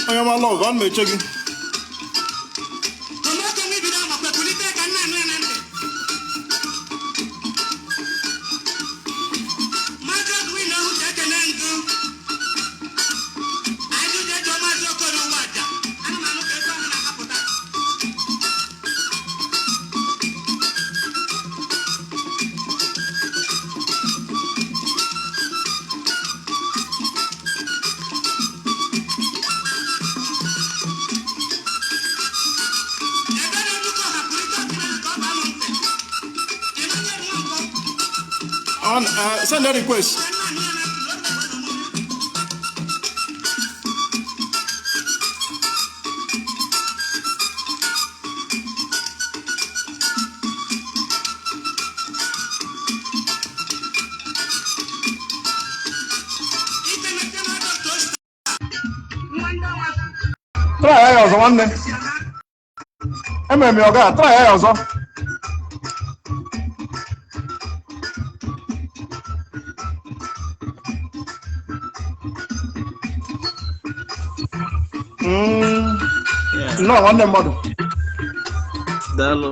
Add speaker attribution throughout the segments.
Speaker 1: Onye ọma love, ana m eche gị. On, send a request. Try ya ọzọ nwanne. Emere m ya ọga, try ya ọzọ.
Speaker 2: Yeah,
Speaker 1: Nnọọ nwanne mmadụ.
Speaker 2: Daalụ.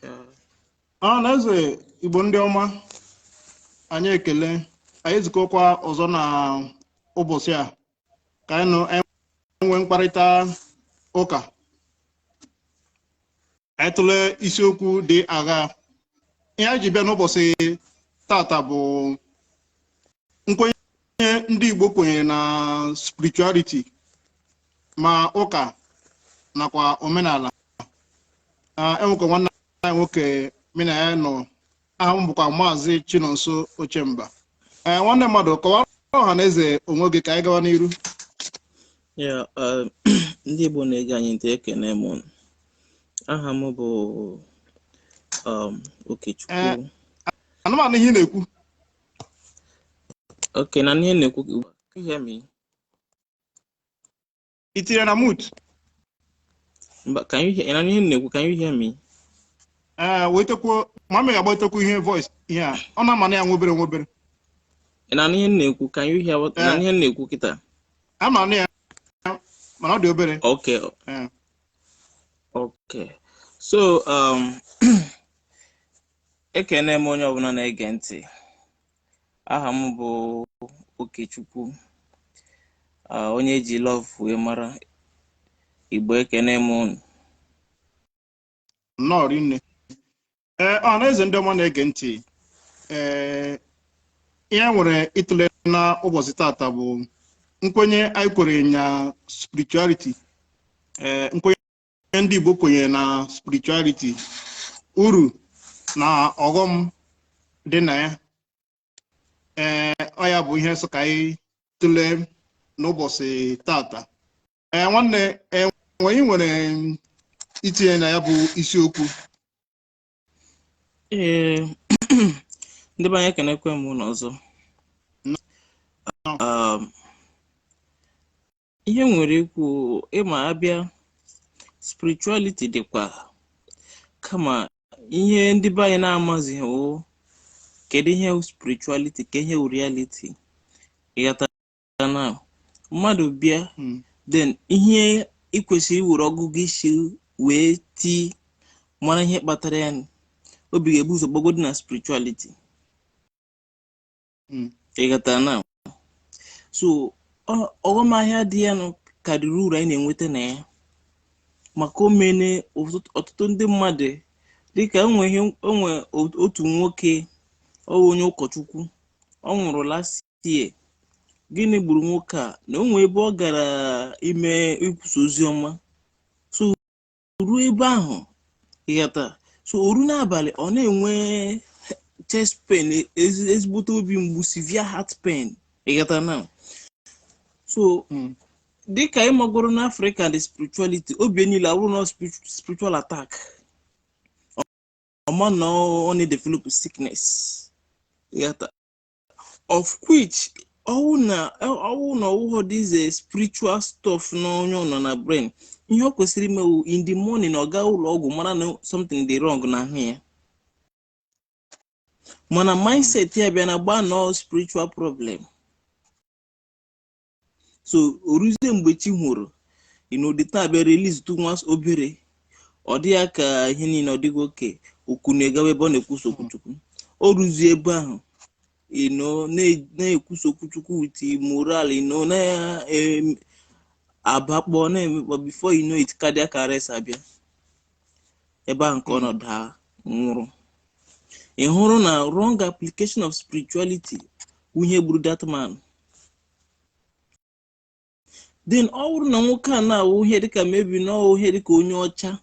Speaker 2: Yeah.
Speaker 1: Ọha na eze Igbo ndị ọma, anyị ekele, anyị ezukọkwa ọzọ na ụbọchị a ka anyị nọ enwe mkparịta ụka, anyị tụlee isiokwu dị agha. Ihe anyị ji bịa n'ụbọchị tata bụ nkwenye ndị Igbo kwenyere na spirituality ma ụka nakwa omenala. Enwekwa nwanne anyị nwoke mụ na ya nọ, aha m bụkwa Maazị Chinonso Ochemba. Ee, nwanne mmadụ, kọwara ọha na eze onwe gị ka anyị gawa n'iru.
Speaker 2: Yeah, ndị Igbo na-ege anyị ntị, ekene m unu. Aha m bụ Okechukwu.
Speaker 1: Ana m anụ ihe ị na-ekwu.
Speaker 2: Okay, na ihe m na-ekwu, can you hear me?
Speaker 1: I tinye na mute.
Speaker 2: Mba, can you hear, na ihe m na-ekwu, can you hear me?
Speaker 1: Ee, wetekwuo ma m ga-agbatekwu ihe voice ihe a ọ na-ama na ya nwobere nwobere.
Speaker 2: Na ihe m na-ekwu, can you hear what, na ihe m na-ekwu kịta?
Speaker 1: Ama anụ ya mana ọ dị obere.
Speaker 2: Okay.
Speaker 1: Ee.
Speaker 2: Okay. So, ekene m onye ọbụla na-ege ntị. Aha m bụ Okechukwu, onye ji love wee mara. Igbo, ekene m unu.
Speaker 1: Nnọọ rinne. Ee, ọha na eze ndị ọma na-ege ntị, ee, ihe nwere ịtụle na ụbọchị tata bụ nkwenye anyị kwere na spirituality. Ee, nkwenye ndị Igbo kwenyere na spirituality, uru na ọghọm dị na ya. Ee, ọ ya bụ ihe so ka anyị tụlee n'ụbọchị tata. Ee, nwanne, enwe ị nwere itinye na ya bụ isiokwu?
Speaker 2: Ee, ndị be anyị, ekenekwe m unu ọzọ. Ihe m nwere ikwu, ịma abịa spirituality dịkwa, kama ihe ndị be anyị na-amazighị wụ kedu ihe wụ spirituality, ka ihe wụ reality. Ịghọta na mmadụ bịa, then ihe ị kwesịrị iwere ọgụgụ isi wee tii mara ihe kpatara ya, obi ga-ebu ụzọ gbagodi na spirituality. Ịghọta na so ọghọm ahịa dị ya nụ karịrị uru anyị na-enweta na ya, maka omene ọtụtụ ndị mmadụ, dịka enwe ihe enwe otu nwoke, ọ bụ onye ụkọchukwu, ọ nwụrụ last year. Gịnị gburu nwoke a? Na o nwee ebe ọ gara ime ikwusa ozi ọma, so ruo ebe ahụ, ịghọta, so o ruo n'abalị, ọ na-enwe chest pain, ezigbote obi mgbu, severe heart pain. Ịghọta na? So dịka ịmagoro n'Africa, the spirituality obi niile awụrụ na spiritual attack, ọma na ọ na-develop sickness. Ịghọta? Of which ọwụ na ọwụghọ this a spiritual stuff na onye ọ nọ na brain, ihe ọ kwesịrị ime wụ in the morning ọ gaa ụlọ ọgwụ mara na something dị wrong na ahụ ya. Mana mindset ya bịa na gbaa nọ spiritual problem. So o ruzie mgbe chi hụrụ the time bịa release tu nwa obere, ọ dị ya ka ihe niile ọ dịghị oke okwu na-egawa ebe ọ na-ekwusa okwuchukwu. O ruzie ebe ahụ, na-ekwusa okwuchukwu with moral, na-abakpọ na-emekpọ. Before you know it, cardiac arrest abịa ebe ahụ nke ọ nọ daa nwụrụ. Ị hụrụ na wrong application of spirituality wụ ihe gburu that man. Then ọ bụrụ na nwoke a na-awụ ihe dịka maybe na ọwụ ihe dịka onye ọcha,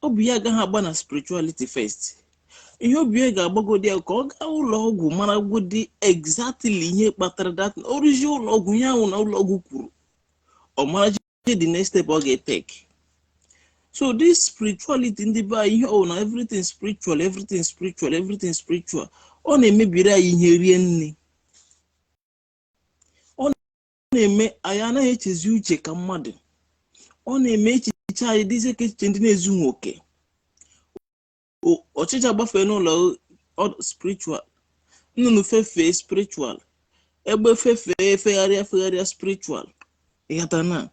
Speaker 2: obi ya agaghị agba na spirituality first. Ihe obi ya ga-agbagodi ya ka ọ gaa ụlọ ọgwụ maragodi exactly ihe kpatara that. O ruzie ụlọ ọgwụ, ihe ahụ na ụlọ ọgwụ kwuru, ọ maraji the next step ọ ga-etake. So this spirituality ndị be anyị, ihe ọ na everything spiritual, everything spiritual, everything spiritual, ọ na-emebiri anyị ihe rie nne. Ọ na-eme anyị anaghị echezi uche ka mmadụ. Ọ na-eme echiche anyị dịzie ka echiche ndị na-ezughị oke. Ọchịcha gbafee n'ụlọ, spiritual. Nnụnụ fefee, spiritual. Egbe fefee, fegharịa fegharịa, spiritual. Ịghọta na?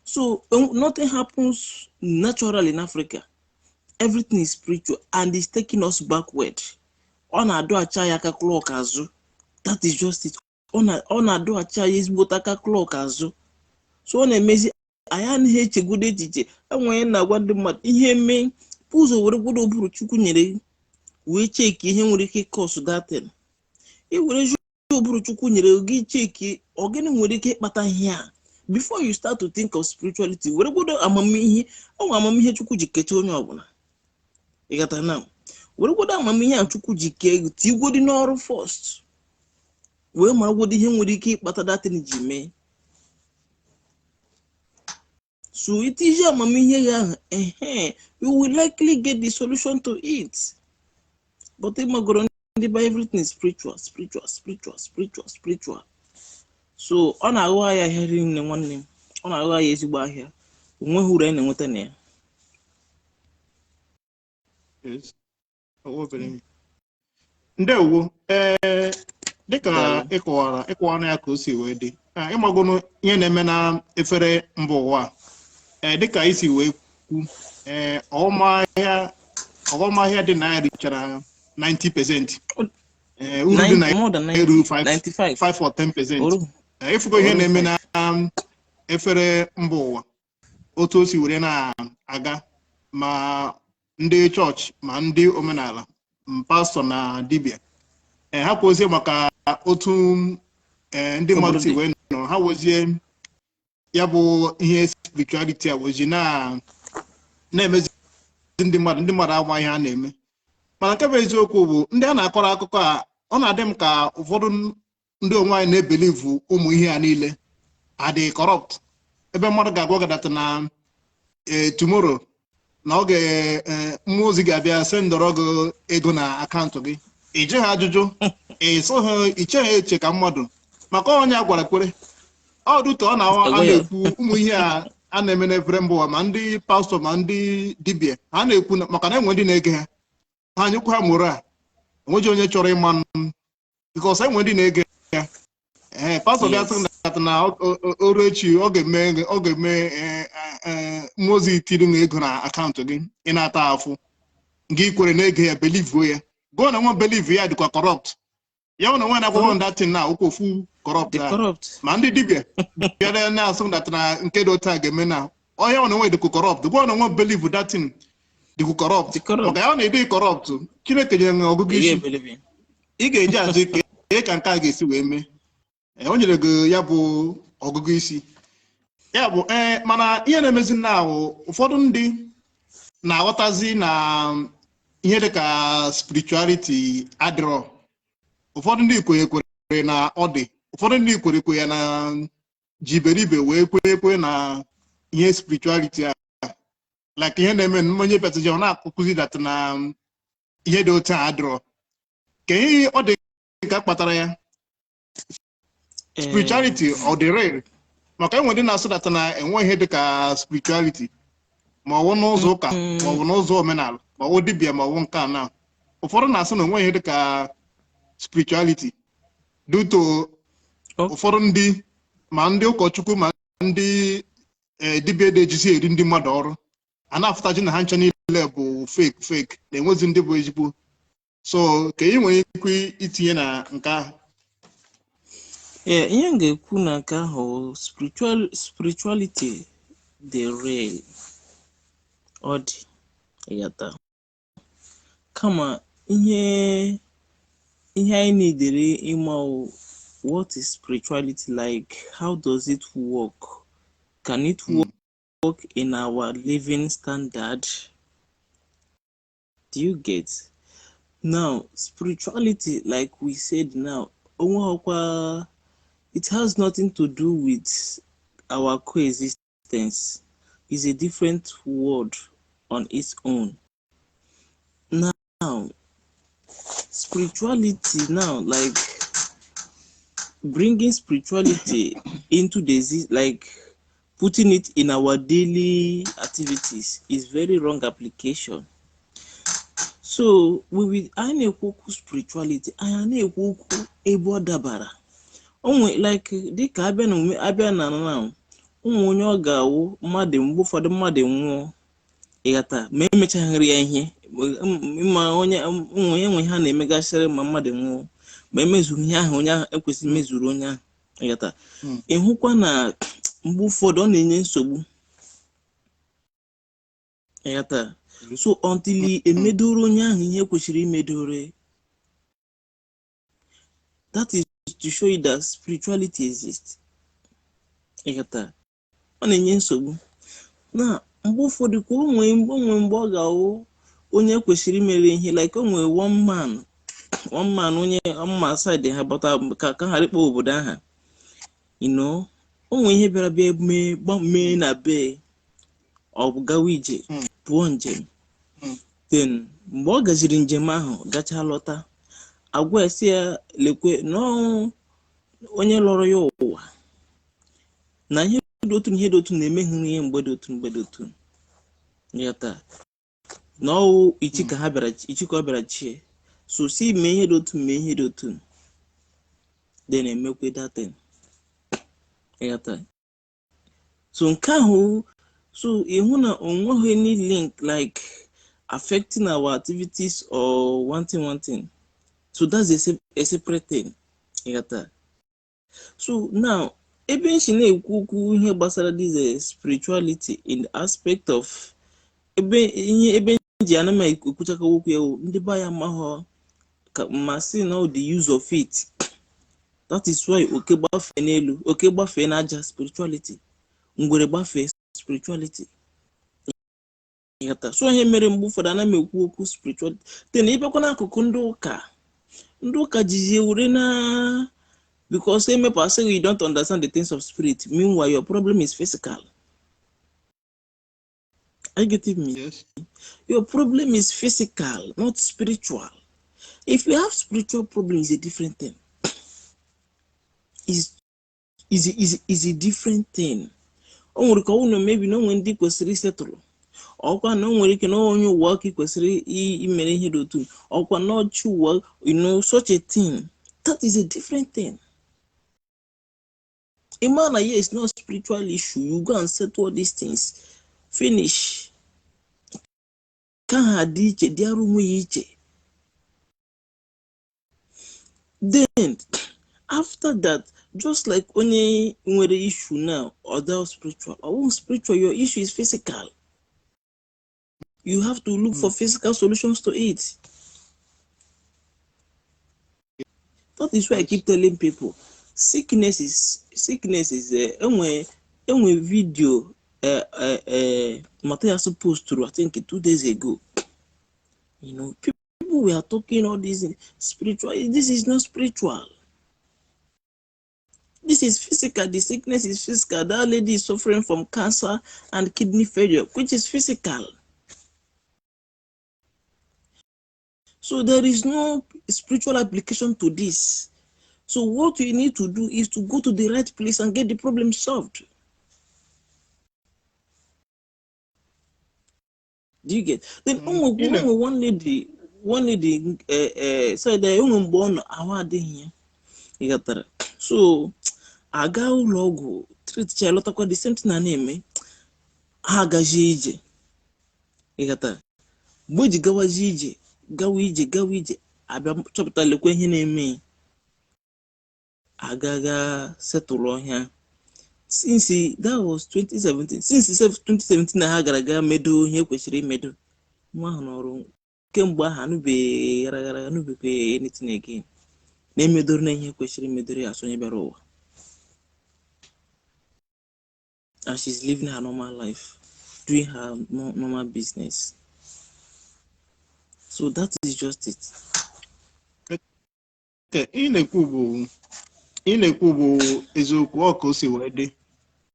Speaker 2: So nothing happens naturally in Africa. Everything is spiritual and it's taking us backward. Ọ na-adọghachi anyị aka clock azụ. That is just it. Ọ na-adọghachi anyị ezigbote aka clock azụ. So ọ na-emezi anyị anaghị echegodo echiche. Enwere na-agwa ndị mmadụ ihe mee ụzọ were gwado ụbụrụ Chukwu nyere wee cheki ihe nwere ike cause that thing. I were ụbụrụ Chukwu nyere gị cheki ọ gịnị nwere ike ịkpata ihe a before you start to think of spirituality. Were gwado amamihe ọ amamihe Chukwu ji kechaa onye ọbụla. Ịghọta na? Were gwado amamihe a Chukwu ji kee gị tigwodi n'ọrụ first, wee maragwodo ihe nwere ike ịkpata that thing ji mee. So itiji amamihe ya ahụ, ehe, you will likely get the solution to it. But ịmagoro ndị by everything is spiritual, spiritual, spiritual, spiritual, spiritual. So ọ na-aghọ anyị ahịa rinne, nwanne m. Ọ na-aghọ anyị ezigbo ahịa. Onweghị uru anyị na-enweta na ya.
Speaker 1: Yes. Ndewo. Ee, dịka
Speaker 2: Daalụ.
Speaker 1: ịkọwara ya ka o si wee dị. Ịmagonu ihe na-eme na efere mba ụwa. Ee, dịka isi wee kwu, ee, ọghọmahịa dị na ya richara 90%. Ee, uru dị na
Speaker 2: More than
Speaker 1: ya eru
Speaker 2: 90,
Speaker 1: 5
Speaker 2: 95.
Speaker 1: 5 or 10%.
Speaker 2: Oru.
Speaker 1: Ee, ịfụgo ihe
Speaker 2: Oru
Speaker 1: na-eme na efere mba ụwa, otu o si were na-aga, ma ndị chọọchị ma ndị omenala, pastọ na dibịa, ee, ha kwuozie maka otu, ee, ndị mmadụ
Speaker 2: Obodo
Speaker 1: si
Speaker 2: dị.
Speaker 1: wee nọ ha wozie ya bụ ihe spirituality a wozi na na-emezi ndị mmadụ ama ihe a na-eme. Mana nke bụ eziokwu bụ ndị a na-akọrọ akụkọ a, ọ na-adị m ka ụfọdụ ndị onwe anyị na-ebelieve ụmụ ihe a niile adị corrupt, ebe mmadụ ga-agwa gị that na, ee, tomorrow na ọ ga mmụọ ozi ga-abịa sendọrọ gị ego na akaụntụ gị. Ị jụ ha ajụjụ, ị sụ ha iche ha eche ka mmadụ, maka onye a gwara kwere ọ dụta ọ na-awa a
Speaker 2: Agwa ya.
Speaker 1: na-ekwu ụmụ ihe a a na-eme n'efere mba ụwa, ma ndị pastọ ma ndị dibịa ha na-ekwu maka na enwe ndị na-ege ha, ha nyekwa ha mụrụ a enweghị onye chọrọ ịma because enwe ndị na-ege ya. Ee, pastọ bịa sị that na o ruo echi ọ ga-eme mmụọ ozi tiri m ego na akaụntụ gị, ị na-ata afụ gị kwere na-ege ya, believuo ya. Gụọ na nwa believe ya dịkwa corrupt. Ya na nwa na-akwụkwọ datin na ụkwụ ofu corrupt
Speaker 2: The
Speaker 1: a.
Speaker 2: corrupt.
Speaker 1: Ma ndị dibịa bịara na-asụ that na nke dị otu a ga-eme na ọhịa na nwe dịkwa corrupt. Gụọ na nwa believe datin dịkwa corrupt.
Speaker 2: The corrupt.
Speaker 1: Maka ya na ịdị corrupt, Chineke nyere gị ọgụgụ
Speaker 2: Ị
Speaker 1: isi.
Speaker 2: ga-ebelieve.
Speaker 1: Ị ga-eji azụ ike ka nke a ga-esi wee mee. Ee, o nyere gị ya bụ ọgụgụ isi ya bụ. Ee, mana ihe na-emezi na ahụ, ụfọdụ ndị na-aghọtazi na ihe dịka spirituality adịrọ. Ụfọdụ ndị kwenyekwere na ọ dị. Ụfọdụ ndị kwere ekwe ya na ji iberibe wee kwe ekwe na ihe spirituality a, like ihe na-eme onye bịataji ọ na-akụzi that na ihe dị otu a adịrọ ka ihe ọ dị ka kpatara ya. Spirituality, ọ dị real? Maka enwe ndị na-asụ that na enwe ihe dị ka spirituality, ma ọ bụ n'ụzọ ụka, ma ọ bụ n'ụzọ omenala, ma ọ bụ dibịa, ma ọ bụ nke a na ụfọdụ na-asị na onwe ihe dị ka spirituality due to ụfọdụ ndị, ma ndị ụkọchukwu, ma ndị dibịa dị ejisi eri ndị mmadụ ọrụ, a na-afụtaji na ha ncha niile bụ fake fake, na-enwezi ndị bụ ezigbo. So ka ị nwere ike itinye na nke ahụ?
Speaker 2: Ee, ihe m ga-ekwu na nke ahụ, spirituality dị real, ọ dị, ịghọta. Kama ihe anyị nidere ịma, what is spirituality like? How does it work? Can it work in our living standard? Do you get? Now, spirituality, like we said now, onwekwa, it has nothing to do with our coexistence. It's a different word on its own. Now, spirituality now, like bringing spirituality into the, like putting it in our daily activities, is very wrong application. So we will, anyị na-ekwu okwu spirituality, anyị na-ekwu okwu ebe ọ dabara onwe, like dịka abịa na omume, abịa na now, ụmụ onye ọ ga-awụ mmadụ, mgbe ụfọdụ mmadụ nwụọ, ịghọta, ma emechaghịrị ya ihe ma onye ụmụ onye nwe ha na-emegasịrị, ma mmadụ nwụọ ma emezughị ihe ahụ onye ahụ ekwesịrị mezuru onye ahụ, ịghọta. Ịhụkwa na mgbe ụfọdụ ọ na-enye nsogbu, ịghọta. So until emedoro onye ahụ ihe kwesịrị imedore, that is to show you that spirituality exists, ịghọta. Ọ na-enye nsogbu na mgbe ụfọdụ ka o nwee mgbe ọ ga-awụ onye kwesịrị imere ihe, like o nwee one man onye mma side ha bọta ka ghara ịkpọ obodo aha, o nwee ihe bịara bịa mee mee na be ọ bụ gawa ije, pụọ njem. Then mgbe ọ gaziri njem ahụ, gachaa lọta, agwa esi ya lekwe nọọ onye lọrọ ya ụwa na ihe dị otu na ihe dị otu na-emeghị ihe mgbe dị otu, mgbe dị otu ya na ọwụ ichi ka ha bịara, ichi ka ọ bịara chie, so si mee ihe dị otu, mee ihe dị otu, then emekwe datin, ịghọta. So nke ahụ, so ịhụ na onweghị any link like affecting our activities or one thing, one thing. So that's a separate thing, ịghọta. So now, ebe nsi na-ekwu okwu ihe gbasara this spirituality in the aspect of ebe ihe ebe nji ana m ekwuchaka okwu ya, ndị be ya amaghọ ka ma sị na the use of it. That is why oke gbafee n'elu, oke gbafee n'aja, spirituality; ngwere gbafee, spirituality, ịghọta. So ihe mere mgbe ụfọdụ ana m ekwu okwu spirituality. Then ịbịakwa n'akụkụ ndị ụka, ndị ụka jizie were na because emepụ asị you don't understand the things of spirit, meanwhile your problem is physical. Are you getting me?
Speaker 1: Yes.
Speaker 2: Your problem is physical, not spiritual. If you have spiritual problem, it's a different thing. Is a different thing. O nwere ka ọ na maybe na onwe ndị kwesịrị isetụrụ ọkwa na o nwere ike na onye ụwa ka ị kwesịrị imere ihe dị otu ọkwa na ọchị ụwa, such a thing. That is a different thing. Ịma na yes, not spiritual issue, you go and settle all these things finish, ka ha dị iche, dị arụ onwe ya iche. Then after that, just like onye nwere issue now, other spiritual or spiritual, your issue is physical, you have to look for physical solutions to it. That is why I keep telling people, sickness is enwe video Matthias posted, I think 2 days ago. People were talking all this spiritual. This is not spiritual. This is physical. The sickness is physical. That lady is suffering from cancer and kidney failure, which is physical. So there is no spiritual application to this. So what you need to do is to go to the right place and get the problem solved. Do you get? Then onwe one lady said that onwe mgbe ọ nọ ahụ adịghị ya, ị ghọtara? So aga ụlọ ọgwụ treatcha, lọtakwa, the same thing na na-eme. Ha agazie ije, ị ghọtara? Mgbe eji gawazie ije, gawa ije, gawa ije, abịa chọpụta lekwa ihe na-eme, agaga setụlụ ọhịa. Since that was 2017, since 2017 na ha gara aga medo ihe kwesịrị imedo nwa ahụ n'ọrụ. Kemgbe ahụ anụbeghị gara gara, anụbeghị anything again na-emedoro na ihe kwesịrị imedoro ya. Asonye bịara ụwa and she's living her normal life, doing her normal business. So that is just it.
Speaker 1: Ị na-ekwu bụ eziokwu, ọ ka o si wee dị.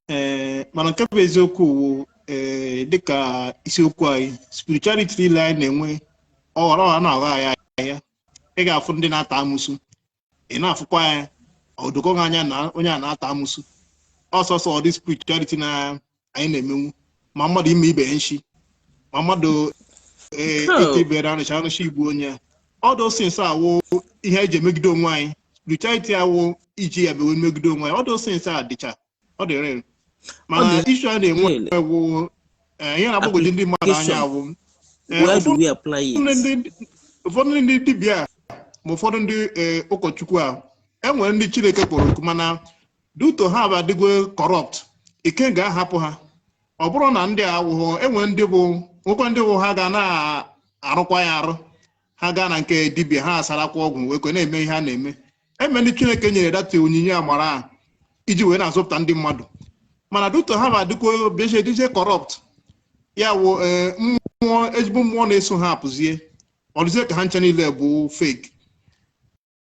Speaker 1: Ee, mana nke bụ eziokwu bụ, ee, dịka isiokwu anyị, spirituality niile anyị na-enwe, ọ ghọrọ ọ na-aghọ anyị ahịa. Ị ga-afụ ndị na-ata amụsụ, ị na-afụkwa ya, ọ doko gị anya na onye a na-ata amụsụ. Ọsọsọ ọ dị spirituality na anyị na-emenwu, ma mmadụ ime ibe ya nshi, ma mmadụ, ee, ite ibere arụcha arụcha igbu onye a. All those things awụ ihe eji emegide onwe anyị. Spirituality awụ iji ya bewe megide onwe anyị. All those things a dịcha, ọ dị real, mana issue a na-enwe bụ ihe na-agbagwoju ndị mmadụ anya awụ ụfọdụ ndị dibịa ma ụfọdụ ndị ụkọchukwu a, enwere ndị Chineke kpọrọ oku, mana due to ha bụ adịgo corrupt, ike ga-ahapụ ha. Ọ bụrụ na ndị a awụghọ, enwere ndị bụ nwekwa ndị bụ ha ga na-arụkwa ya arụ. Ha gaa na nke dibịa, ha asarakwa ọgwụ wee kwe na-eme ihe a na-eme eme. Ndị Chineke nyere data onyinye amara a iji wee na-azụpụta ndị mmadụ, mana due to ha ma adịkwa bịache dịje corrupt, ya wụ mmụọ, ezigbo mmụọ na-eso ha apụzie. Ọ dịzie ka ha ncha niile bụ fake,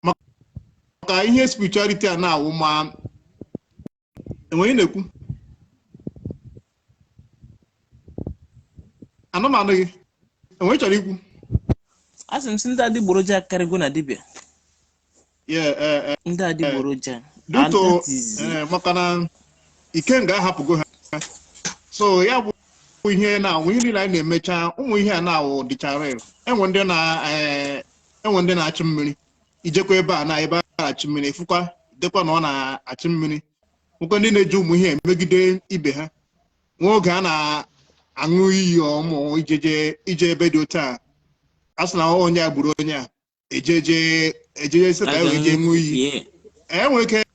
Speaker 1: maka ihe spirituality a na-awụ. Ma enweghị na-ekwu anụmanụ gị enwe chọrọ ikwu.
Speaker 2: Asị m sị ndị adịgboroja akarịgo na dibịa. Ndị adịgboroja.
Speaker 1: Due to maka na ikenga ahapụgo ha. So ya bụ ihe na-awụ ihe niile anyị na-emecha, ụmụ ihe a na-awụ dịcha real. Enwe ndị na-achụ mmiri, ijekwa ebe a na ebe a na-achụ mmiri, fụkwa dekwa na ọ na-achụ mmiri. Nwekwa ndị na-eji ụmụ ihe emegide ibe ha. Nwa oge a na-aṅụ iyi ọmụ ijeje ije ebe dị otu a, a sị na onye a gburu onye a, ejeje ejeje sị ka e wee jee ṅụọ iyi. Enwere ike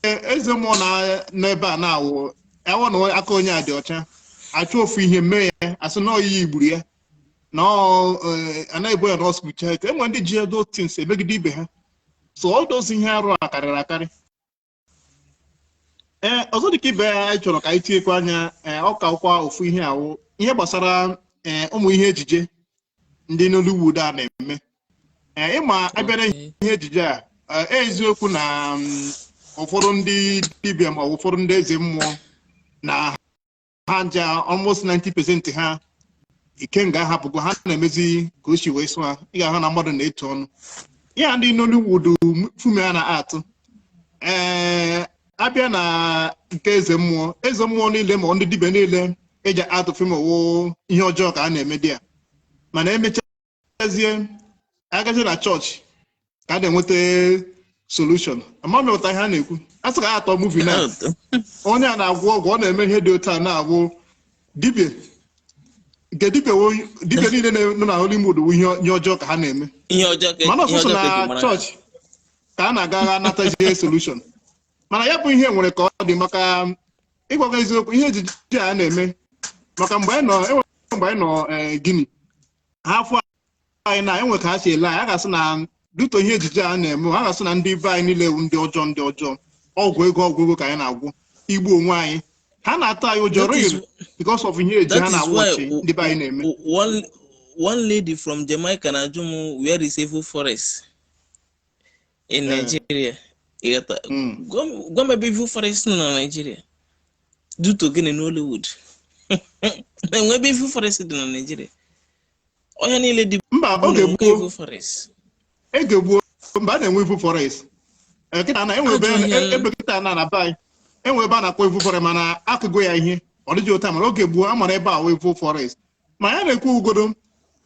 Speaker 1: eze mmụọ na n'ebe a na-awụ awụ na aka onye a dị ọcha, achụ ofu ihe mee ya, asị na oyiyi gburu ya, na anaghị ebo ya na spirituality. Enwere ndị ji those things emegide ibe ha. So all those ihe arụ a karịrị akarị. Ee, ọzọ dịka ibe ya anyị chọrọ ka anyị tinyekwa anya, ee, ọ ka kwa ofu ihe awụ ihe gbasara, ee, ụmụ ihe ejije ndị Nollywood a na-eme. Ee, ịma abịa na ihe ejije a, eziokwu na ụfọdụ ndị dibịa ma ụfọdụ ndị eze mmụọ na ha nja almost 90% ha, ikenga ahapụgo ha, na-emezi ka o si wee sụ ha. Ị ga-ahụ na mmadụ na-etu ọnụ ya. Ndị Nollywood film a na-atụ, ee, abịa na nke eze mmụọ, eze mmụọ niile ma ndị dibịa niile eji atụ film wụ ihe ọjọọ ka a na-eme dị ya. Mana emechazie, agazie na chọọchị ka a na-enweta solution. Amamịụta ihe a na-ekwu, a sị ka a atọ movie na onye a na-agwọ ọgwụ, ọ na-eme ihe dị otu a, na-agwụ dibịa nke dibịa dibịa niile nọ na Hollywood wụ ihe ọjọọ ka ha na-eme, mana ọsọsọ na chọọchị ka a na-aga anatazie solution. Mana ya bụ ihe nwere ka ọ dị, maka ịgwaga eziokwu, ihe ejije a na-eme, maka mgbe anyị nọ, enwe mgbe anyị nọ Guinea, ha afọ anyị na enwe ka ha si ele anyị, a ga-asị na due to ihe ejije a na-eme, ha ga-asị na ndị be anyị niile ewu ndị ọjọọ, ndị ọjọọ, ọgwụ ego, ọgwụ ego ka anyị na-agwụ, igbu onwe anyị. Ha na-atụ anyị ụjọ real because of ihe eji ha na-awọchi ndị be anyị na-eme.
Speaker 2: One lady from Jamaica na-ajụ m, "Where is Evil Forest in Nigeria?" Ịghọta? Gwa m ebe evil forest nọ na Nigeria. Due to gịnị? Nollywood. Enwe ebe evil forest dị na Nigeria? Ọhịa niile dị
Speaker 1: Mba,
Speaker 2: bụ
Speaker 1: oge
Speaker 2: na-enwekwa
Speaker 1: gboo.
Speaker 2: evil forest.
Speaker 1: Ege gboo, mba, a na-enwe evil forest. Kịta na enwe ebe
Speaker 2: Ajọ ọhịa.
Speaker 1: Ebe kịta na be anyị enwe ebe a na-akpọ evil forest, mana akụgo ya ihe ọ dịghị ụta. Mana oge gboo, a mara ebe a wụ evil forest. Ma ya na-ekwu ugodo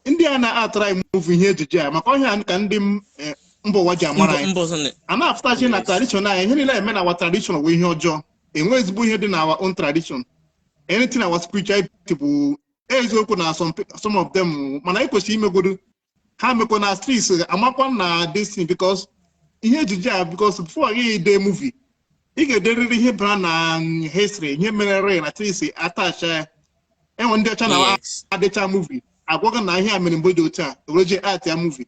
Speaker 1: ndị a na-atara anyị movie, ihe ejije a, maka ọhịa ka ndị mba ụwa ji amara
Speaker 2: Mba
Speaker 1: anyị
Speaker 2: mba ọzọ
Speaker 1: a na-afụtachi na tradition anyị, ihe niile eme na our tradition bụ ihe ọjọọ. Enwe ezigbo ihe dị na our own tradition, anything our spirituality bụ eziokwu na some of them. Mana anyị kwesịrị imegodo ha mekwa na streets amakwa na this thing, because ihe ejije a, because before gị dee movie, ị ga-ederịrị ihe bara na history, ihe mere re na streets attach ya. Enwe ndị ọcha na adịcha movie agwaghị na ihe a mere mgbe dị otu a, ewereje art ya movie.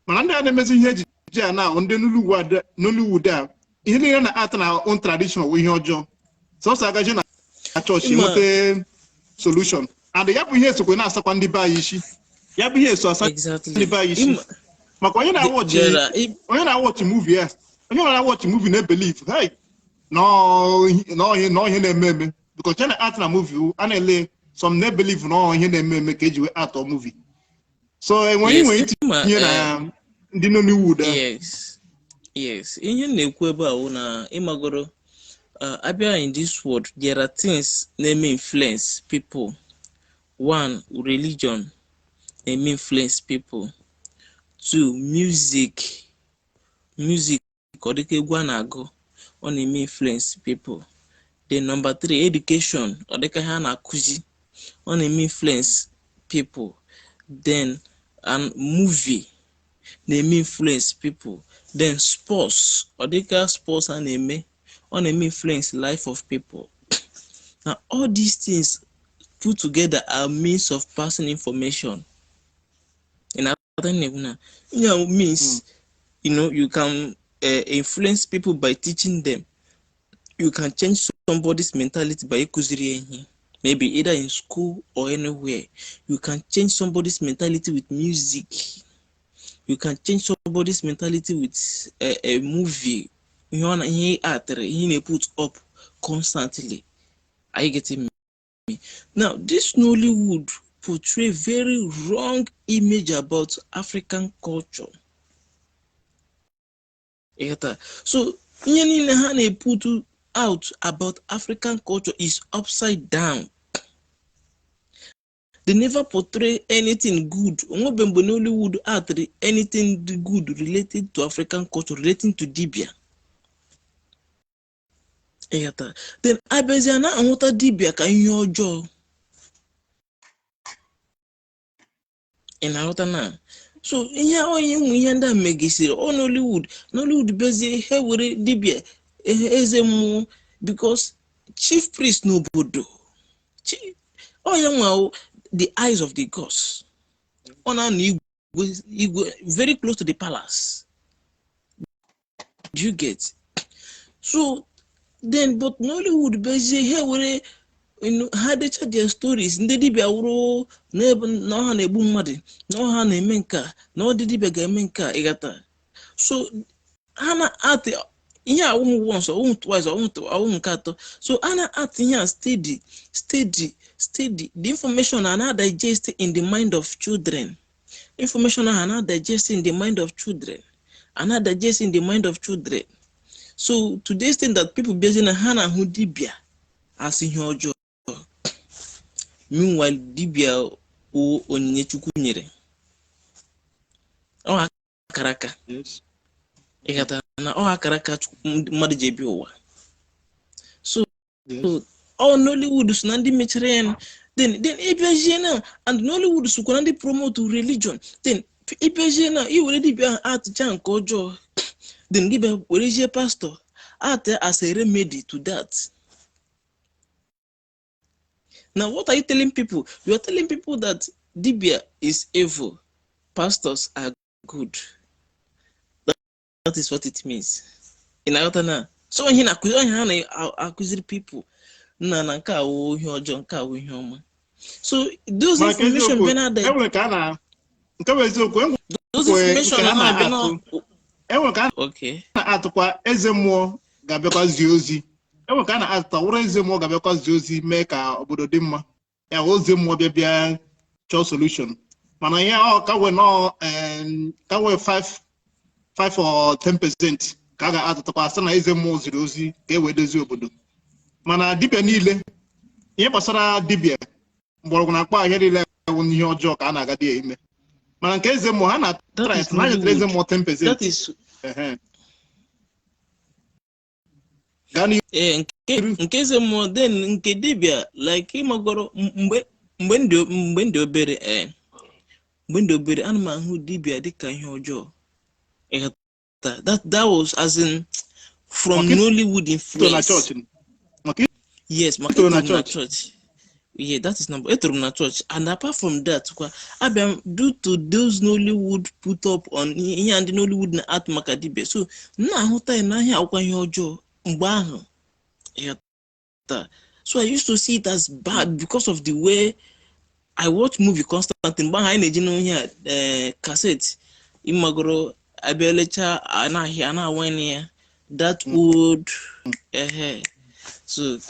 Speaker 1: Mana ndị a na-emezi ihe ejije a na ndị Nollywood a, ihe niile na art na own tradition bụ ihe ọjọọ. Sọsọ agaje na chọọchị nweta solution, and ya bụ ihe esokwe na-asakwa ndị be anyị isi. Ya bụ ihe eso asa ndị be anyị isi, maka onye na-awọchị onye na-awọchị movie a, onye na-awọchị movie na-ebelieve, hey, na ihe na-eme eme, because na art na movie a na-ele, some na-ebelieve na ihe na-eme eme ka eji wee atọ movie. So enwere inwe itinye na ndị Nollywood a.
Speaker 2: Yes, ihe m na-ekwu ebe a wụ na ịmagoro, abịa in this world, there are things na-eme influence people. One, religion na-eme influence people. Two, music. Music, ọ dịka egwu a na-agụ, ọ na-eme influence people. Then number three, education, ọ dịka ihe a na-akụzi, ọ na-eme influence people. Then and movie na-eme influence people. Then sports, ọ dịka sports a na-eme, ọ na-eme influence life of people. Now all these things put together are means of passing information. In other na means, you can influence people by teaching them. You can change somebody's mentality by ịkụziri ya ihe, maybe either in school or anywhere. You can change somebody's mentality with music. You can change somebody's mentality with a movie, ihe ọ na ihe atịrị, ihe na-put up constantly. Are you getting me now? This Nollywood portray very wrong image about African culture. Ịghọta? So ihe niile ha na-put out about African culture is upside down. They never portray anything good. Onwebe mgbe Nollywood atịrị anything good related to African culture, relating to dibia. Ịghọta? Then abịazie na ahụta dibia ka ihe ọjọọ. Ị na-aghọta na? So ihe onye ụmụ ihe ndị a megisiri ọ Nollywood. Nollywood bezie ihe were dibia eze mmụọ, because chief priest n'obodo ọ ya nwa the eyes of the gods, ọ na-anọ igwe igwe very close to the palace. Do you get? So then, but Nollywood bezie ihe were ha decha their stories, ndị dibịa wụrụ n'ebe na ọha na-egbu mmadụ, na ọha na-eme nke a, na ọ dị dibịa ga-eme nke a. Ịghọta? So ha na-atị ihe awụm once, ọwụm twice, ọwụm nke atọ. So a na-atị ihe a steady, steady, steady. The information are not digest in the mind of children. Information are not digest in the mind of children, are not digest in the mind of children. So to this thing that people bịazie na ha na-ahụ dibịa as ihe ọjọọ. Meanwhile, dibịa wụ onyinye Chukwu nyere, ọ akara aka. Ịghọtara na ọ akara aka mmadụ ji ebi ụwa? So ọ Nollywood so na ndị mechara ya. Then ịbịazie na and Nollywood sokwa na ndị promote religion. Then ịbịazie na iwere dibịa ahụ atụcha nke ọjọọ, then gị bịa werezie pastor act as a remedy to that. Now what are you telling people? You are telling people that dibia is evil, pastors are good. That is what it means. Ị na-aghọta na? So ihe na-akụzi onye ha na-akụziri people nna na nke a wụ ihe ọjọọ, nke a wụ ihe ọma. So those
Speaker 1: Mana nke
Speaker 2: information
Speaker 1: eziokwu,
Speaker 2: bịa na
Speaker 1: enwere ka a na nke bụ eziokwu, enwere
Speaker 2: those information
Speaker 1: nke ha
Speaker 2: na-abịa na
Speaker 1: na-atụ. Enwe ka a na-atụkwa eze mmụọ ga-abịakwa zie ozi. Enwe ka a na-atụta wụrụ eze mmụọ ga-abịakwa zie ozi mee ka obodo dị mma. Ya ozi mmụọ bịa bịa chọọ solution. Mana ihe ọ ka wee nọọ ka wee 5 or 10% ka a ga-atụtakwa asị na eze mmụọ ziri ozi ka e wee dozie obodo. Mana dibịa niile, ihe gbasara dibịa mgbọrọgwụ na akpa ahịa niile bụ ihe ọjọọ ka a na-agadi ya ime. Mana nke eze mmụọ ha na-atara na anyetara eze mmụọ 10%.
Speaker 2: Nke eze mmụọ then nke dibịa like ịmagoro mgbe ndị obere mgbe ndị obere ana m ahụ dibịa dịka ihe ọjọọ. That was as in from Nollywood influence. Yes, maka na church. Yeah, that is number. Etoro m na church. And apart from that, abịa due to those Nollywood put up on ihe ndị Nollywood na art maka dibịa. So m na-ahụta ya na ihe akwụkwọ ihe ọjọọ mgbe ahụ. So I used to see it as bad because of the way I watch movie constantly. Mgbe ahụ anyị na-eji n'ihe a cassette ịmagoro abịa lechaa anaghị ana-awanye ya that old so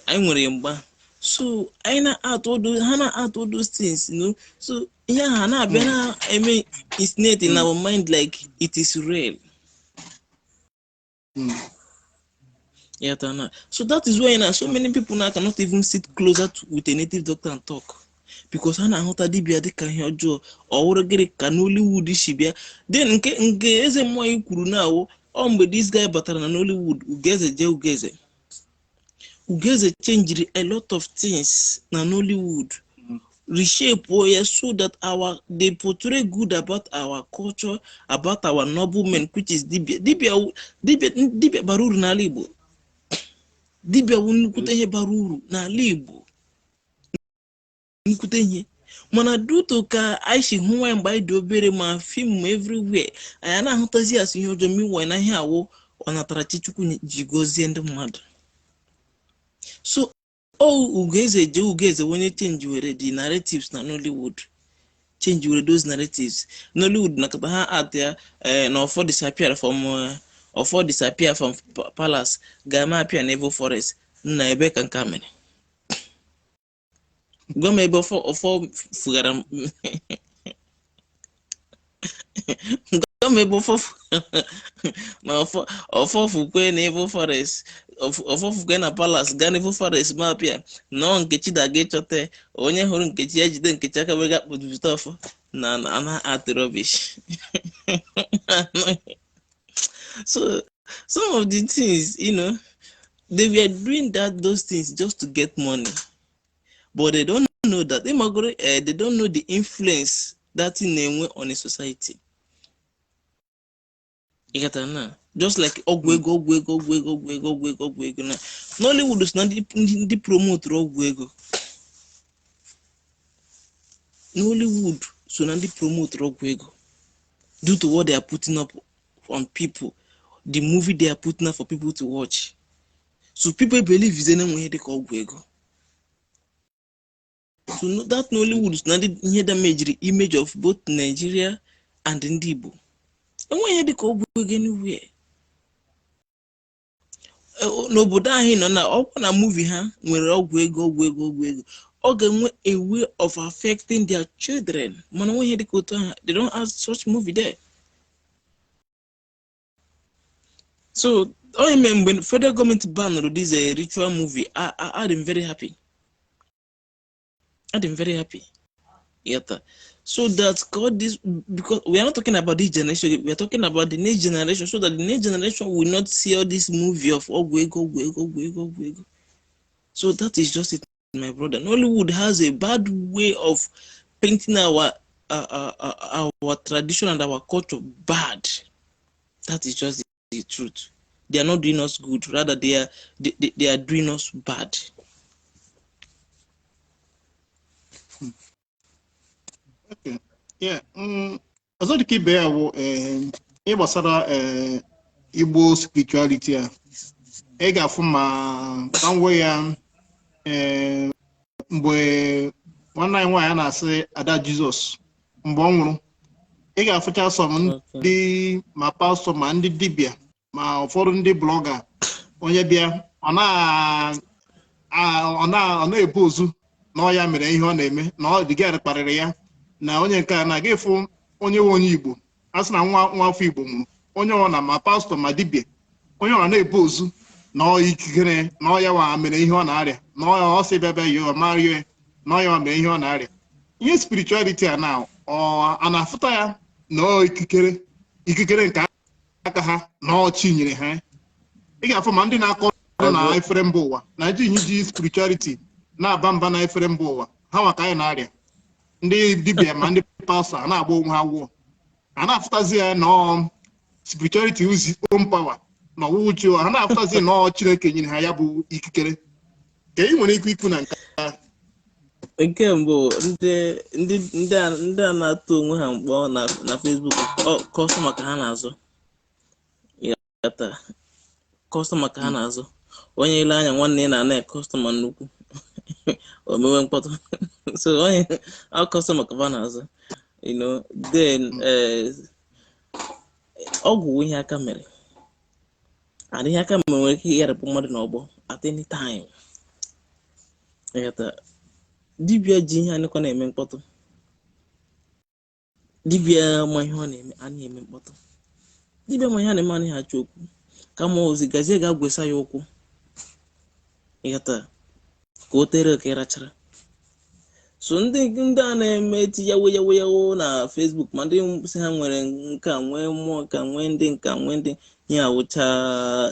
Speaker 2: anyị nwere mgba. So anyị na-atụ ha na-atụ those things, you know. So ihe ahụ na-abịa na-eme insinuate in our mind like it is real. Yeah, so that is why now so many people now cannot even sit closer with a native doctor and talk because ha na-ahụta dibịa dịka ihe ọjọọ. Ọ wụrụ gịnị ka Nollywood si bịa. Then nke eze mmụọ anyị kwuru na awụ ọ mgbe this guy batara na Nollywood, Ugeze jee Ugeze. Ugeze changed a lot of things na Nollywood, reshape ya so that our they portray good about our culture, about our noble men, which is dibia. Dibia bara uru n'ala Igbo. Dibia bụ nnukwute ihe bara uru n'ala Igbo. Nnukwute ihe. Mana due to ka anyị si hụ nwaanyị mgbe anyị dị obere ma film everywhere, anyị na-ahụtazi asụ ihe ọjọọ meanwhile na ihe awụ ọnatarachi Chukwu ji gọzie ndị mmadụ. So Ugeze je Ugeze onye change were the narratives na Nollywood, change were those narratives. Nollywood nakọta ha at ya na ọfọ disappear from ọfọ disappear from palace ga-ama appear na evil forest. Nna ebe ka nke a mere, gwa m ebe ọfọ fugara m, gwa m ebe ọfọ na ọfọ fukwe na evil forest, ọfọ fukwe na palace gaa na evil forest ma apịa nọọ Nkechi daga ịchọta onye hụrụ Nkechi ya jide Nkechi aka wee ga kpụjụta ọfọ na na art rubbish. So some of the things, you know, they were doing that those things just to get money, but they don't know that they don't know the influence that thing na-enwe on a society. You get that now? Just like ọgwụ ego, ọgwụ ego, ọgwụ ego, ọgwụ ego, ọgwụ ego, ọgwụ ego na Nollywood si na ndị promote ọgwụ ego. Nollywood so na ndị promote ọgwụ ego due to what they are putting up on people, the movie they are putting up for people to watch. So people believe is na-enwe ihe dịka ọgwụ ego. So that Nollywood si na ndị ihe damaged image of both Nigeria and ndị Igbo. Enweghị ihe dịka ọgwụ ego anywhere. N'obodo anyị nọ na ọkwa na movie ha nwere ọgwụ ego, ọgwụ ego, ọgwụ ego, ọ ga-enwe a way of affecting their children. Mana enweghị ihe dịka otu ahụ, they don't have such movie there. So onye mere mgbe federal government ban this ritual movie, I am very happy. I am very happy. Yata. So that God this, because we are not talking about this generation, we are talking about the next generation, so that the next generation will not see all this movie of ọgwụ ego, ọgwụ ego, ọgwụ ego, ọgwụ ego. So that is just it, my brother. Nollywood has a bad way of painting our tradition and our culture bad. That is just the truth. They are not doing us good, rather they are doing us bad.
Speaker 1: Okay. Yeah. Ọzọ dịka ibe ya bụ ihe gbasara Igbo spirituality a, ị ga-afụ ma ka m wee ya mgbe nwanne anyị nwaanyị a na-asị Ada Jizọs mgbe ọ nwụrụ, Ị ga-afụcha some ndị ma pastọ, ma ndị dibịa, ma ụfọdụ ndị blogger. Onye bịa, ọ na-ebu ozu na ọ ya mere ihe ọ na-eme, na ọ dịgara kparịrị ya na onye nke a na-aga ịfụ onye nwe onye Igbo. A sị na nwa nwa afọ Igbo mụrụ onye ọ na ma pastọ ma dibịa, onye ọ na-ebu ozu na ọ ikikere na ọ ya wa mere ihe ọ na-arịa, na ọ sị bịa bịa yọọ ma rịọ ya, na ọ ya wa mere ihe ọ na-arịa. Ihe spirituality a na ọ a na-afụta ya na ọ ikikere nke aka ha na ọ chi nyere ha. Ị ga-afụ ma ndị na-akọ ọrụ na efere mba ụwa na ji spirituality na-aba mba na efere mba ụwa ha maka anyị na-arịa. Ndị dibịa ma ndị pastọ a na-agba onwe ha wụọ, a na-afụtazi ya na ọ spirituality uzi own power na ọwụwụ chi. Ha na-afụtazi na ọ Chineke nyere ha ya bụ ikikere. Ka ị nwere ike ikwu na nke a?
Speaker 2: Nke mbụ, ndị a na-atụ onwe ha mkpọ na Facebook, customer ka ha na-azụ. Ịghọta? Customer ka ha na-azụ. Onye ile anya nwanne ya na-ana customer nnukwu, o mewe mkpọtụ. So onye ọ customer ka ha na-azụ. Then ọgwụ wụ ihe aka mere, and ihe aka mere nwere ike ịgharịpụ mmadụ n'ọgbọ at any time. Ịghọta? Dibịa ji ihe anịkwa na-eme mkpọtụ, dibịa ma ihe ọ na-eme anaghị eme mkpọtụ. Dibịa ma ihe a na-eme anaghị achọ okwu, kama ozi gazie ga-agwesa ya ụkwụ. Ịghọta? Ka o tere ka ịrachara. So ndị a na-eme eti yawo yawo yawo na Facebook, ma ndị sị ha nwere nke a, nwee mmụọ nka, nwee ndị nka, nwee ndị ihe awụcha,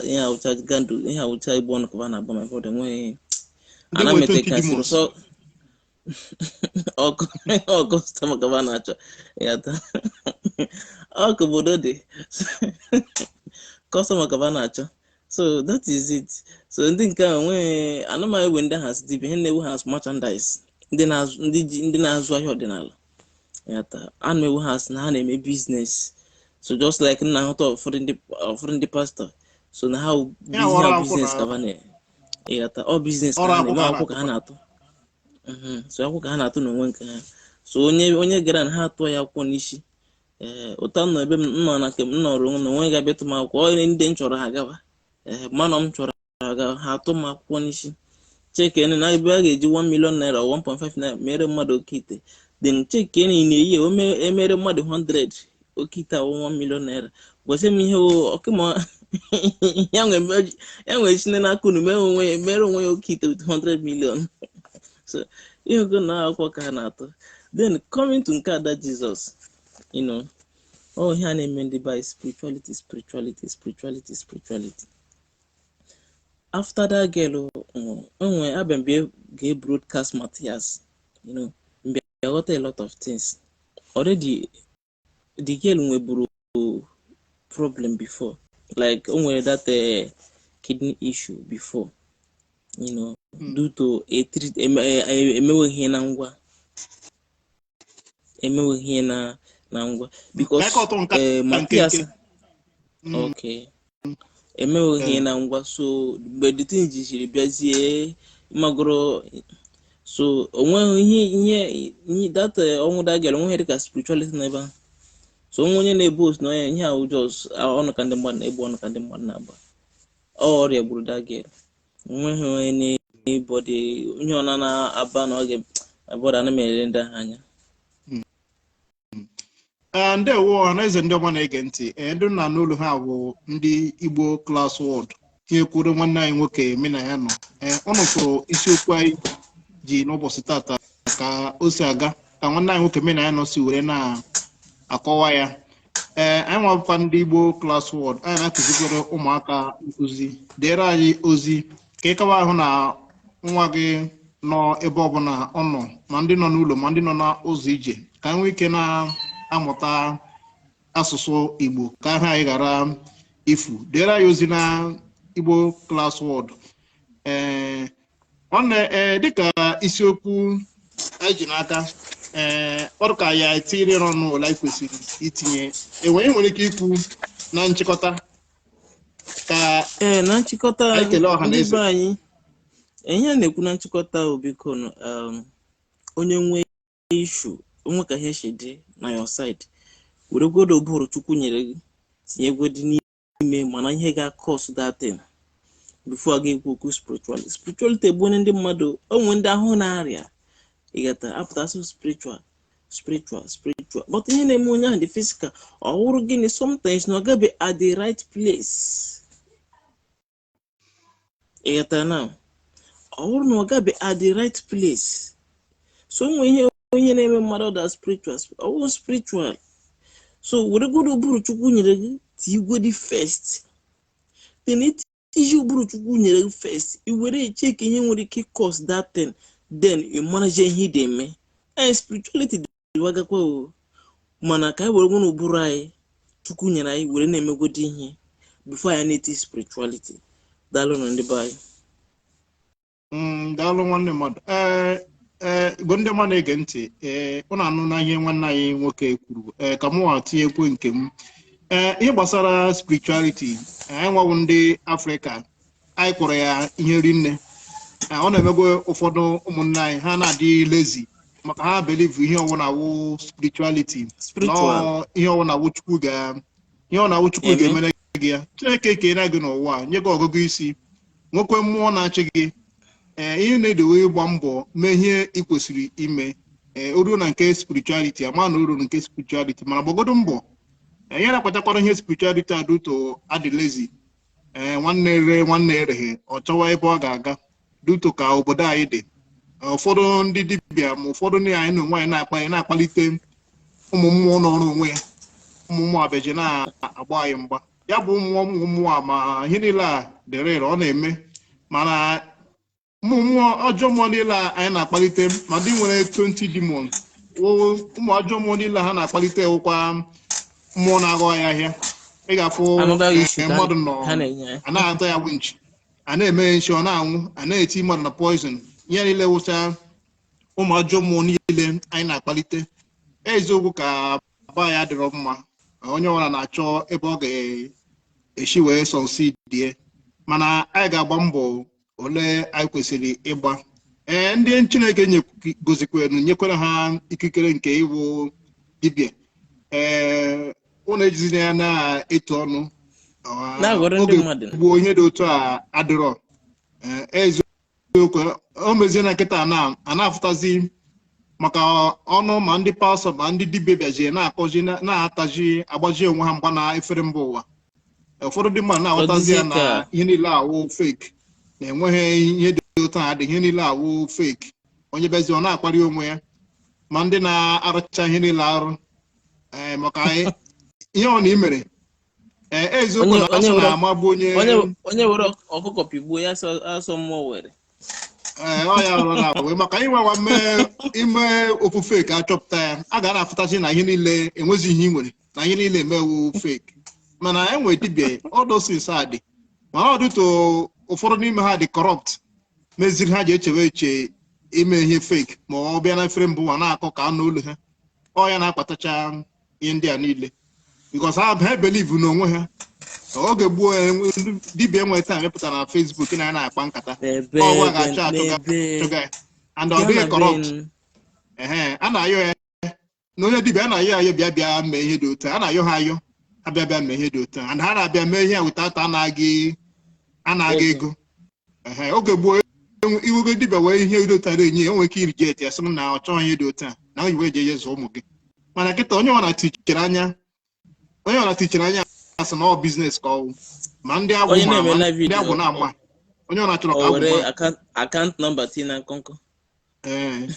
Speaker 2: ihe awụcha gandu, ihe awụcha igbo ọnụ ka na-agba. My brother, enweghị
Speaker 1: Ndị
Speaker 2: ana
Speaker 1: nwe
Speaker 2: m ete
Speaker 1: 20
Speaker 2: ka siri
Speaker 1: demons.
Speaker 2: sọ ọkụ ọkụ customer ka na-achọ. Ịghọta? Ọkụ obodo dị, customer ka na-achọ. So that is it. So ndị nke a nwee anụmanụ ewe ndị ahụ asị dibịa, ihe na-ewe ha as merchandise, ndị na-azụ, ndị ji, ndị na-azụ ahịa ọdịnala. Ịghọta? A na-ewe ha asị na ha na-eme business. So just like nna ahụta ụfọdụ ndị pastọ, so na ha
Speaker 1: Ya ọrụ
Speaker 2: ha
Speaker 1: akwụkwọ
Speaker 2: business
Speaker 1: na
Speaker 2: ka ha na, ịghọta, ọ business ka
Speaker 1: ọrụ
Speaker 2: ha na-eme.
Speaker 1: akwụkwọ
Speaker 2: Akwụkwọ ka ha na-atụ. So akwụkwọ ka ha na-atụ n'onwe nke ha. So onye gara na ha atụọ ya akwụkwọ n'isi. Ee, ụta nọ ebe m nọ na nke m nọrọ onwe m na onwe ga-abịa tụ m akwụkwọ. Ọ ndị m chọrọ ha gawa. Ee, manọ m chọrọ ha gawa, ha atụ m akwụkwọ n'isi. Chekene na ebe a ga-eji 1 million naira or 1.5 naira mere mmadụ oke ite, then chekene ị na-eyi o emere mmadụ 100 oke ite awụ 1 million naira. Gosi m ihe ọkụma ya nwee chine n'aka unu mere onwe ya, mere onwe ya oke ite with 100 million. So ihe ogo na akwụkwọ ka ha na-atụ. Then coming to nke ada Jesus, ọ ihe a na-eme ndị by spirituality, spirituality, spirituality, spirituality. After that girl nwụrụ, enwe abịa mbịa ga broadcast Matthias, mbịa ghọta a lot of things. Already the girl nweburu problem before, like o nwere that kidney issue before, due to a treat emeweghị ihe na ngwa, emeweghị ihe na ngwa because
Speaker 1: Ka ọtọ nke
Speaker 2: eh,
Speaker 1: a
Speaker 2: Matthias
Speaker 1: nkenke.
Speaker 2: Okay, emeweghị ihe na ngwa. So mgbe the thing jijiri bịazie magoro, so onweghị ihe that ọnwụ that girl, onweghị dịka spirituality n'ebe ahụ. So onwe onye na-ebu otu na onye ihe ahụ, just ọnụ ka ndị mmadụ na-egbu, ọnụ ka ndị mmadụ na-agba. Ọ ọrịa gburu that girl. Onweghị onye na-ebọdị onye ọ na-aba na ọ ga-abọdụ. Ana m ele ndị ahụ anya.
Speaker 1: Ee, ndewo ọhaneze ndị ọma na-ege ntị. Ee, ndị nna n'ụlọ ha bụ ndị Igbo Class World, tinyekwuru nwanne anyị nwoke mena ya nọ. Ee, ụnụ fụrụ isiokwu anyị ji n'ụbọchị tata ka o si aga, ka nwanne anyị nwoke mena ya nọ si were na-akọwa ya. Ee, anyị nwabụkwa ndị Igbo Class World, anyị na-akụzikwere ụmụaka nkụzi. Deere anyị ozi ka ịkawa ahụ na nwa gị nọ ebe ọbụla ọ nọ, ma ndị nọ n'ụlọ ma ndị nọ n'ụzọ ije, ka anyị nwee ike na-amụta asụsụ Igbo, ka aha anyị ghara ifu. Deere anyị ozi na Igbo Class World. Ee, nwanne, ee, dịka isiokwu anyị ji n'aka, ee, ọrụ ka ya etinyere ọnụ ole anyị kwesịrị itinye, enwe nwere ike ikwu na nchịkọta ka
Speaker 2: Ee, na nchịkọta,
Speaker 1: anyị kelee ọha na
Speaker 2: ndị
Speaker 1: eze.
Speaker 2: Be anyị, ihe a na-ekwu na nchịkọta bụ, biko nụ, onye nwee issue, onwe ka ihe si dị na your side, Weregwodo ụbụrụ Chukwu nyere gị tinyegodi n'ime, mana ihe ga-cause that thing before a ga-ekwu okwu spirituality. Spirituality bụ onye ndị mmadụ onwe ndị ahụ na-arịa ịghọta apụtasị spiritual, spiritual, spiritual, but ihe na-eme onye ahụ dị physical. Ọ wụrụ gịnị? Sometimes na ọ gabe at the right place, ịghọta na ọ bụrụ na ọ gabe at the right place. So onwe ihe onye na-eme mmadụ ọda spiritual, ọ bụrụ spiritual. So weregodo ụbụrụ Chukwu nyere gị tigodi first, then iji ụbụrụ Chukwu nyere gị first, i were check ihe nwere ike cause that thing, then ị maraje ihe ị ga-eme. Ee, spirituality dịwagakwa o, mana ka anyị were nwere ụbụrụ anyị Chukwu nyere anyị were na-emegodi ihe before anyị na-eti spirituality. Daalụ na ndị be anyị.
Speaker 1: Daalụ nwanne mmadụ. Ee, Igbo ndị ọma na-ege ntị, ee, ụnụ anụ na ihe nwanne anyị nwoke kwuru. Ee, ka mụnwa tinyekwu nke m. Ee, ihe gbasara spirituality, anyị nwawu ndị Afrịka, anyị kpọrọ ya ihe rinne. Ọ na-emegwe ụfọdụ ụmụnne anyị ha na-adị lazy maka ha believe ihe ọwụna wụ spirituality.
Speaker 2: Spiritual.
Speaker 1: Nọọ ihe ọwụna wụ Chukwu ga ihe ọ na-awụ Chukwu
Speaker 2: eme
Speaker 1: ga-emere gị ya. Chineke kere gị n'ụwa a, nye gị ọgụgụ isi, nwekwe mmụọ na-achị gị. Ee, ihe na-edowe ịgba mbọ mee ihe ị kwesịrị ime. Ee, o ruo na nke spirituality, ama na o ruo na nke spirituality, mana gbagodo mbọ. Ee, ihe na-akpatakwara ihe spirituality adụto adị lazy. Ee, nwanne ere nwanne ereghe, ọ chọwa ebe ọ ga-aga duto ka obodo anyị dị. Ee, ụfọdụ ndị dibịa ma ụfọdụ ndị anyị na onwe anyị na-akpa anyị na-akpalite ụmụ mmụọ nọrọ onwe ya, ụmụ mmụọ abeji na-agba anyị mgba. Ya bụ mmụọ, ụmụ mmụọ a, ma ihe niile a dịrị ọ na-eme, mana ụmụ mmụọ ọjọọ, mmụọ niile a anyị na-akpalite, ma ndị nwere 20 demon, ụmụ ajọ mmụọ niile ha na-akpalite wụkwa mmụọ na-aghọ ya ahịa. Ị ga-afụ
Speaker 2: Another issue ka
Speaker 1: mmadụ nọ
Speaker 2: ha na-enye anyị.
Speaker 1: A na-ata ya winch, a na-eme ya nshi, ọ na-anwụ, a na-eti mmadụ na poison. Ihe niile wụcha ụmụ ajọ mmụọ niile anyị na-akpalite. Eziokwu ka ba ya adịrọ mma, onye ọbụla na-achọ ebe ọ ga-esi wee succeed, mana anyị ga-agba mbọ ole anyị kwesịrị ịgba. Ee, ndị Chineke gozikwere nyekwere ha ikikere nke ịwụ dibịa, ee, ụnụ ejizina ya na-etu ọnụ.
Speaker 2: Na-aghọrọ ndị
Speaker 1: oge
Speaker 2: mmadụ.
Speaker 1: Gboo ihe dị otu a adịrọ. Ee, eziokwu, o mezie na nkịta na a na-afụtazi maka ọnụ, ma ndị pastọ ma ndị dibịa bịazie na-akọzi, na-ataji agbaji onwe ha mgba na efere mba ụwa. Ụfọdụ ndị mmadụ na-aghọtazi ya
Speaker 2: Ọ dịzie
Speaker 1: na ihe niile awụ fake, na enweghị ihe dị otu a dị, ihe niile awụ fake. Onye bịazi ọ na-akparị onwe ya, ma ndị na-arụcha ihe niile arụ. Ee, maka ihe ọ na imere, ee, eziokwu
Speaker 2: Onye
Speaker 1: na
Speaker 2: onye
Speaker 1: asụ
Speaker 2: were
Speaker 1: na-amagbu onye.
Speaker 2: Onye were ọkụkọ pigbuo ya, asọ mmụọ were.
Speaker 1: Ee, ọ ya rụrụ na wee maka inwewa mee ime ofufe ka achọpụta ya, a ga na-afụtachi na ihe niile enwezi ihe ị nwere na ihe niile emewu fake. Mana enwe dibịa ọdọsis a dị, mana ọ dịtụ ụfọdụ n'ime ha dị corrupt, meziri ha ji echewe eche ime ihe fake, ma ọ bịa na efere mbụ ma na-akọ ka anụ olu ha. Ọ ya na-akpatacha ihe ndị a niile because ha believe n'onwe ha. Oge gboo, dibịa enwe taa mepụtara na Facebook na ya na-akpa nkata
Speaker 2: n'ebe
Speaker 1: ọwa ga-achọ achụga
Speaker 2: n'ebe
Speaker 1: achụga ya and ọ
Speaker 2: ya
Speaker 1: dịghị
Speaker 2: na
Speaker 1: corrupt.
Speaker 2: Ben
Speaker 1: Ehe, a na-ayọ ya na onye dibịa, a na-ayọ ayọ, bịa bịa mee ihe dị otu a. A na-ayọ ha ayọ, ha bịa bịa mee ihe dị otu a, and ha na-abịa mee ihe a without anaghị anaghị
Speaker 2: ego.
Speaker 1: Ego. Ehe, oge gboo, iwego dibịa wee ihe dị otu a na-enye ya, o nwere ike ireject ya, sị m na ọ chọghị ihe dị otu a na o ji wee jee zụọ ụmụ gị. Mana kịta, onye ọ na-tichere anya, onye ọ na-tichere anya asị na ọ business ka ọ wụ, ma ndị agwụ
Speaker 2: Onye
Speaker 1: ma
Speaker 2: na-eme
Speaker 1: ama
Speaker 2: live
Speaker 1: ndị
Speaker 2: video
Speaker 1: agwụ na-ama onye ọ na-achọrọ ka
Speaker 2: o
Speaker 1: agwụ
Speaker 2: were
Speaker 1: ma
Speaker 2: account number tinye na nkọnkọ.
Speaker 1: Ee,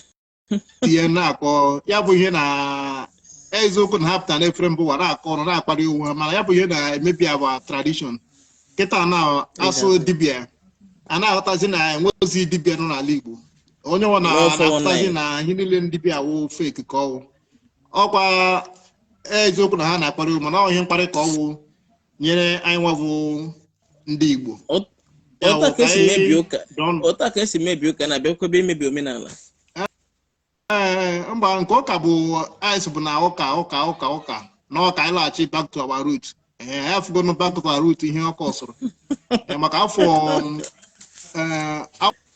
Speaker 1: tinye na-akọ ya bụ ihe na eziokwu na ha pụtara n'efere mbụ ụwa na-akọ ọnụ na-akparị onwe ha, mana ya bụ ihe na-emebi agwa tradition. Kịta na asụ dibịa a na-aghọtazi na enwezi dibịa nọ n'ala Igbo. Onye ọ
Speaker 2: No
Speaker 1: na-aghọtazi
Speaker 2: 419.
Speaker 1: na ihe niile ndị dibịa wụ fake ka ọwụ. Ọkwa eziokwu na ha na-akparị onwe, mana ọ ihe mkparị ka ọwụ nyere anyị nwa bụ ndị Igbo. Ya
Speaker 2: Ọta
Speaker 1: wụ
Speaker 2: ka
Speaker 1: ka
Speaker 2: esi
Speaker 1: anyị
Speaker 2: mebi ụka.
Speaker 1: dọọ ọnụ.
Speaker 2: Ọta ka esi mebi ụka na-abịakwebe imebi omenala.
Speaker 1: Ee, mba, nke ụka bụ anyị sị bụ na ụka ụka ụka ụka na ọka anyị laghachi back to our root. Ee, anyị afụgonu back to our root ihe ọka ọsụrụ. Ee, maka afọ, ee,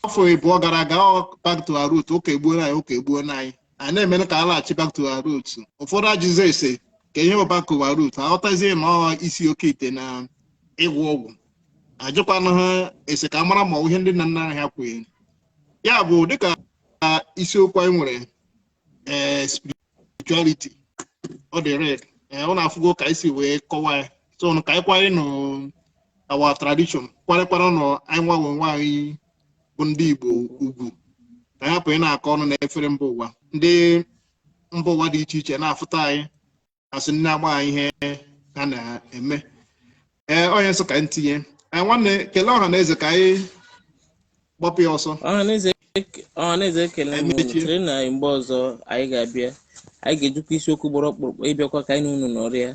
Speaker 1: afọ 2 gara aga, ọ back to our root, ụka egbuola anyị, ụka egbuola anyị. Anyị na-eme ka a laghachi back to our root. Ụfọdụ ajụjụ ese. Ka ihe bụ back to our root, aghọtazie na ọ isi oke ite na ịgwọ ọgwụ, ajụkwanụ ha ese ka mara ma ọ bụ ihe ndị nna nna ha kwenyere. Ya bụ, dịka isiokwu anyị nwere, spirituality, ọ dị red. Ọ na-afụgo ka anyị si wee kọwaa ya. So ka anyị kwanye nụ our tradition, kwarịkwara nụ anyị nwa nwe anyị bụ ndị Igbo ugwu, ka anyị hapụ ị na-akọ ọnụ na efere mba ụwa. Ndị mba ụwa dị iche iche na-afụta anyị asị ndị na-agba anyị ihe ha na-eme. Onye nsọ ka anyị tinye. Nwanne, kelee ọha na eze ka anyị gbapụ ya ọsọ.
Speaker 2: Ọhaneze, ekele m unu.
Speaker 1: Emechie.
Speaker 2: Chere na mgbe ọzọ anyị ga-abịa, anyị ga-ejikwa isiokwu gbara ọkpụrụkpụ ịbịakwa ka anyị na unu nọrịa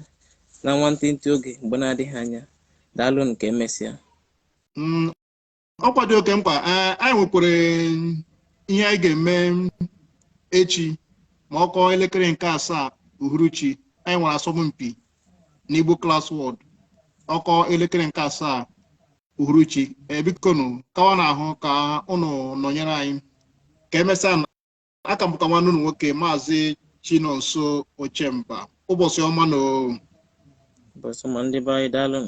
Speaker 2: na nwantịntị oge mgbe na-adịghị anya. Daalụ, nke emesịa.
Speaker 1: Ọkwa dị oke mkpa. Anyị nwekwara ihe anyị ga-eme echi ma ọ kọọ elekere nke 7 uhuruchi. Anyị nwere asọmpi n'Igbo Class World, ọkọ elekere nke 7 uhuruchi. Bikonu, kawa n'ahụ ka unu nọnyere anyị. Ka emesịa. Aka m bụkwa nwanne unu nwoke, Maazị Chinonso Ochemba. Ụbọchị ọma na
Speaker 2: Ụbọchị ọma, ndị be anyị. Daalụ.